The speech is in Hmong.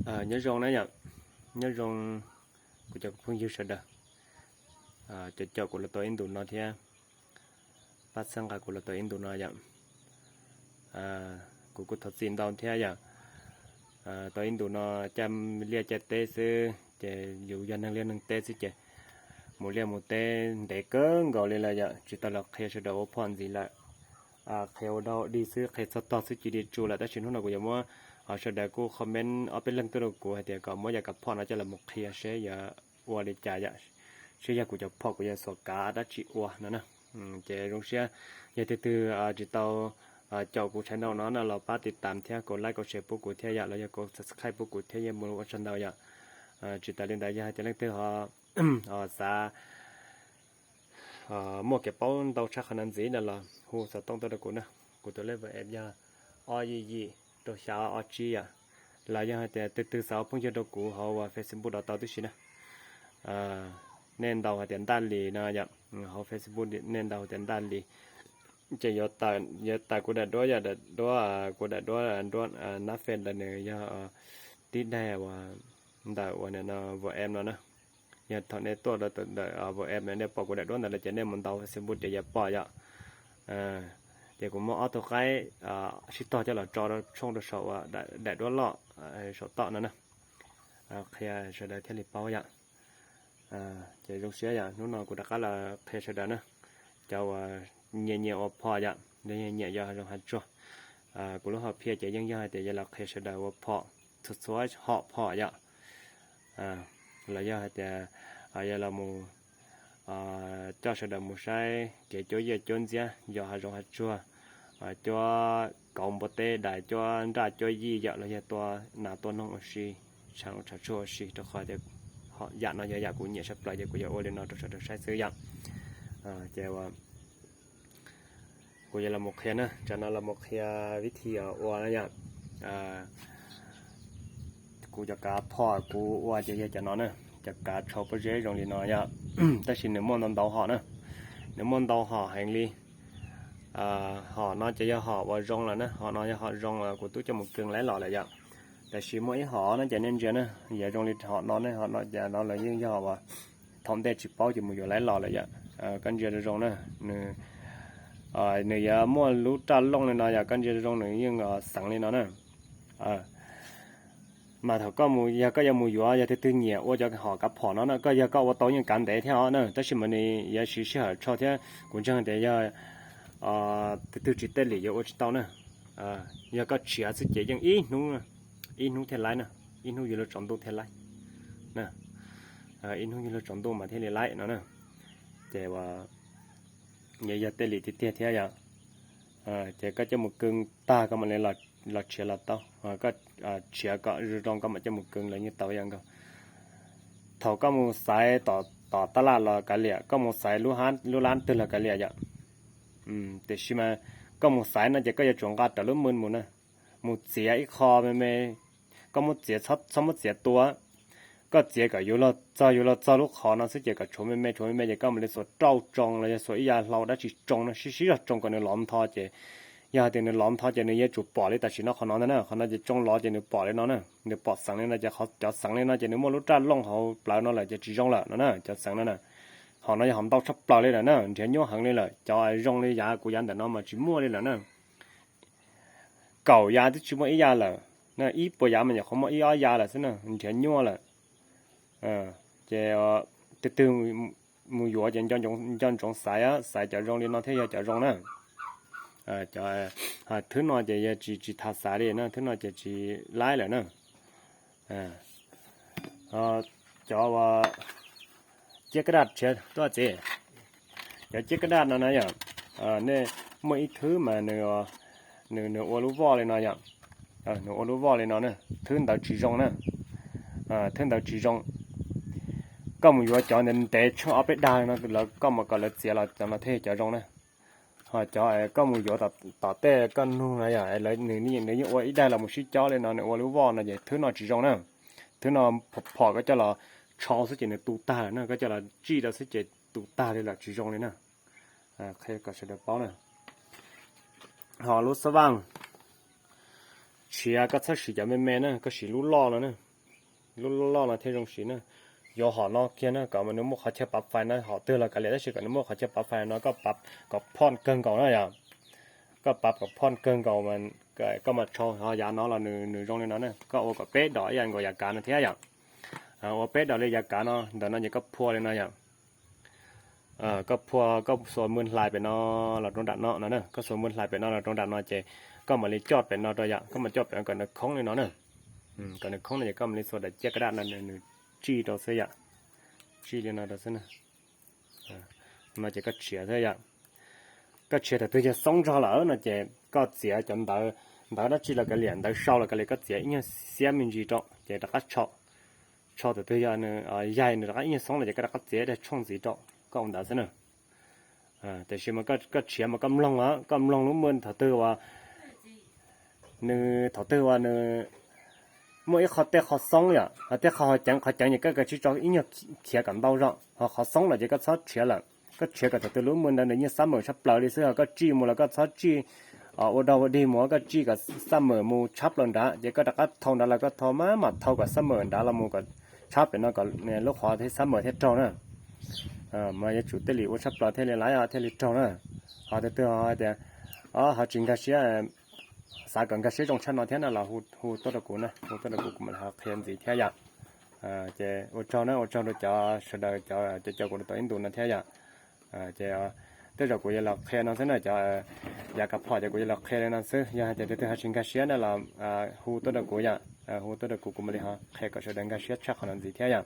Nyob zoo na yom, nyob zoo kuv cov phooj ywg sawv daws, cov caum kuv los tau ib ntus no thiab pab txhawb nqa kuv los tau ib ntus no yom. Kuv kuj thov txim ntau thiab yom. Tau ib ntus no caij liaj caij teb xwb ces yus yog neeg liaj neeg teb xwb ces mus liaj mus teb ntev kawg nkaus li lawm yom, tsis tau los qhia sawv daws ua phom ntxiv lawm. Qhia ua dog dig xwb, qhia txog tog xwb cia li tso lawm, tab sis hnub no kuv yuav muab, sawv daws kuj comment ob peb leeg tuaj rau kuv hais tias kom muab yam kav phom no coj los mus qhia seb yuav ua li cas yom, seb yog kuv cov phom kuv yuav xuas kav dab tsi ua no na. Ces zoo siab yog tus twg tsis tau caum kuv channel no no los pab tiv tam thiab, kom like kom share pub kuv thiab yom, los yog kom subscribe pub kuv thiab, yeej mus ua tsaug ntau yom. Tsis tas li ntawd yog hais tias leej twg ho xav muaj kev paub ntau tshaj qhov no ntxiv no los hu xov tooj tuaj rau kuv na. Kuv tus lej WhatsApp yog ob yim yim rau xya ob tsib yom. Los yog hais tias tus twg xav ua phooj ywg rau kuv hauv uas Facebook los tau tib si na. Nej ntaus hais tias Ntaj Lis no yom, hauv Facebook nej ntaus hais tias Ntaj Lis, ces yuav tawm kuv daim duab, yog daim duab, kuv daim duab, nab fej ntawd nws yog tib daim uas ntawm uas nim no WhatsApp no na. Yog thaum nej tuaj rau ntawm WhatsApp no nej pom kuv daim duab ntawd lawm ces nej mus ntaus Facebook ces yuav pom yom. Ces kuv muab ob tug qaib sib tog coj los tso rau tshooj rau saum uas daim duab loj saum toj no na. Qhia sawv daws thiaj li paub yom. Ces zoo siab yom, hnub no kuv rov qab los qhia sawv daws na. Cov uas nyiam nyiam ua phom yom, nyiam nyiam yos hav zoov hav tsuag, kuv lub hom phiaj ces yeej yog hais tias yuav los qhia sawv daws ua phom, txhua txhua hom phom yom. Los yog hais tias yuav los mus coj sawv daws mus saib kev cuab yiaj cuab ntxiab yos hav zoov hav tsuag, cuab kauv npua teb dais, cuab nraj cuab yij yom, los yog tua nas tua noog ua si, tshav tshav tsuag ua si, rau qhov tias yam no yog yam kuv nyiam tshaj plaws ces kuv yuav ua li no rau sawv daws saib xwb yom. Ces kuv yuav los mus qhia na, tsam no los mus qhia vib thi ua na yom. Kuv cov kav phom kuv ua ces yog cov no na, cov kav tshau pob zeb zoo li no yom. Tab sis nws muaj ntau ntau hom na, nws muaj ntau hom heev li. Hom no ces yog hom uas zoo lawm na, hom no yog hom zoo kuv twb coj mus kee laib los lawm yom. Tab sis muaj ib hom no ces nej ntsia na, yog zoo li hom no ne, hom no ces no lawv yeej yog uas thaum ntej tsis paub ces mus yuav laib los lawm yom. Koj ntsia zoo zoo na, nws, nws yuav muaj lub raj looj li no yom, koj ntsia zoo zoo nws yeej xeev li no na. Mas thaum koj mus, yog koj yuav mus yuav, yog tus twg nyiam ua cov hom kav phom no na, koj yog koj ua tau yeej kav ntev thiab os na, tab sis mas nws yuav siv sij hawm tshau thiab kuv ntseeg tias yog tus twg tsis tej lim yuav ua tsis tau na. Yog koj tshiav xwb ces yeej ib hnub, ib hnub thiaj laib na, ib hnub yuav luag tsaus ntuj thiaj laib na, ib hnub yuav luag tsaus ntuj mas thiaj li laib no na. Ces yog tej lim tiag tiag thiab yom, ces koj coj mus kee tag koj mam li los tshiav los tau, koj tshiav kom zoo zoo koj mam coj mus kee los yeej tau ib yam nkaus. Thaum koj mus xaiv tom taj laj los kav liam, koj mus xaiv lub lab twg los kav liam yom. Tiam sis mas koj mus xaiv no ces koj yuav tsum nqa rawv lub mws mus na, mus txiav ib qho me me, koj muab txiav, txhob muab txiav tua, koj txiav kom yuav luag txog, yuav luag txog lub qhov no xwb ces kom tshuav me me, tshuav me me ces koj mam li xuas rauj tsoo los yog xuas ib yav hlau dab tsi tsoo no, sib sib zog tsoo kom nws lov ntho ces, yog hais tias nws lov ntho ces nws yuav tsum pom li tam sim no qhov no ntag na, qhov no ces tsoo lov ces nws pom li no na, nws pom xeev li no ces cov xeev li no ces nws muaj lub raj looj hauv plawv no lawm ces tsis zoo lawm no na, cov xeev no na. Hom no yog hom ntau tshaj plaws li lawm na, nrhiav nyuaj heev li lawm, cov zoo li yav kuv yav ntawm no mas tsis muaj li lawm na. Kaum yav twb tsis muaj ib yav lawm, ib puas yav mas nyuam qhuav muaj ib ob yav lawm xwb na, nrhiav nyuaj lawm. Ces tus twg mus yuav ces nco ntsoov xaiv, xaiv cov zoo li no thiaj yog cov zoo na. Thwb no ces yog tsis, tsis tas xaiv li na, thwb no ces tsis laib lawm na. Cov ciab kaj daj tshiav tuaj txiv, cov ciab kaj daj no na yom, nej muaj ib thwb mas nws, nws ua lub voj li no yom, nws ua lub voj li no na, thwb ntawd tsis zoo na, thwb ntawd tsis zoo. Koj mus yuav cov ntev ntev tsheej ob peb dag no, koj mus kom lawv txiav los cov no thiaj cov zoo na. Ho cov koj mus yuav tom tej koj nug no yom, nws yeej ua ib daig los mus sib cob li no, nws ua lub voj no ces thwb no tsis zoo na. Thwb no phom koj coj los tshau xwb ces nws tu tag lawm na, koj coj los tsij rau xwb ces tu tag li lawm tsis zoo li na. Qhia kom sawv daws paub na. Ho lub xab vaj tshiav koj txhob siv cov me me na, koj siv lub loj no na. Lub loj no thiaj zoo siv na. Yuav hom no kiag na, kom nws muaj qhov chaw pav fais na, hom twg los kav liam tab sis kom nws muaj qhov chaw pav fais no, koj pav kom phoj kawg nkaus na yom. Koj pav kom phoj kawg nkaus, koj mam tshau. Ho yav no los nws zoo li no na, koj ua kom peb dos ib yam nkaus yav kav no thiab yom. Ua peb dos li yav kav no, ntawm no ces koj phua li no yom. Koj phua, koj xuas mw hlais pem no los rau nram no no na, koj xuas mw hlais pem no los rau nram no ces koj mam li coj pem no rau yom, koj mam coj pem no kom nws khoob li no na. Kom nws khoob no ces koj mam li xuas daim ciaj kaj daj no nws tsij rau xwb yom. Tsij li no rau xwb na. No ces koj tshiav xwb yom. Koj tshiav thaum twg yog xoob zog lawm no ces koj txiav cov ntawv, ntawv dab tsi los kav liam, ntawv sau los kav liam, koj txiav ib nyuag xiab me ntsis rau ces rov qab tshau. Tshau thaum twg yog nws yaig nws rov qab ib nyuag xoob lawm ces koj rov qab txiav ib daig tshooj ntxiv rau, koj ua ntawd xwb na. Tiam sis mas koj tshiav mas koj mloog, koj mloog lub mw thaum twg uas nws, thaum twg uas nws muaj ib qho tej qhov xoob yom, ho tej qhov ho ceev, qhov ceev ces koj kav tsij tso ib nyuag khiav kom ntau zog, ho qhov xoob lawm ces koj txhob tshiav lawm. Koj tshiav kom thaum twg lub mw ntawd nws yeej xab mawm tshaj plaws li xwb, ho koj tsij mus los koj txhob tsij ua dog ua dig mus, koj tsij kom xab mawm mus tshab plaws nrad ces koj rov qab thau nrad los koj thau mas mam thau kom xab mawm nrad los mus kom tshab pem no kom lub qhov thiab xab mawm thiaj raug na. Mas yuav tsum thiaj li ua tshaj plaws thiaj li laiv thiaj li raug na. Ho tus twg ho tias ho tsis nkag siab, xav kom nkag siab zoo tshaj no thiab na los hu tuaj rau kuv na, hu tuaj rau kuv, kuv mam li ho qhia ntxiv thiab yom. Ces ua tsaug na, ua tsaug rau cov sawv daws cov caum kuv rau tom ib ntus no thiab yom. Ces tej zaum kuv yuav los qhia no xwb na, cov yav kav phom ces kuv yuav los qhia li no xwb, yog hais tias tus twg ho tsis nkag siab na los hu tuaj rau kuv yom, hu tuaj rau kuv, kuv mam li ho qhia kom sawv daws nkag siab tshaj qhov no ntxiv thiab yom.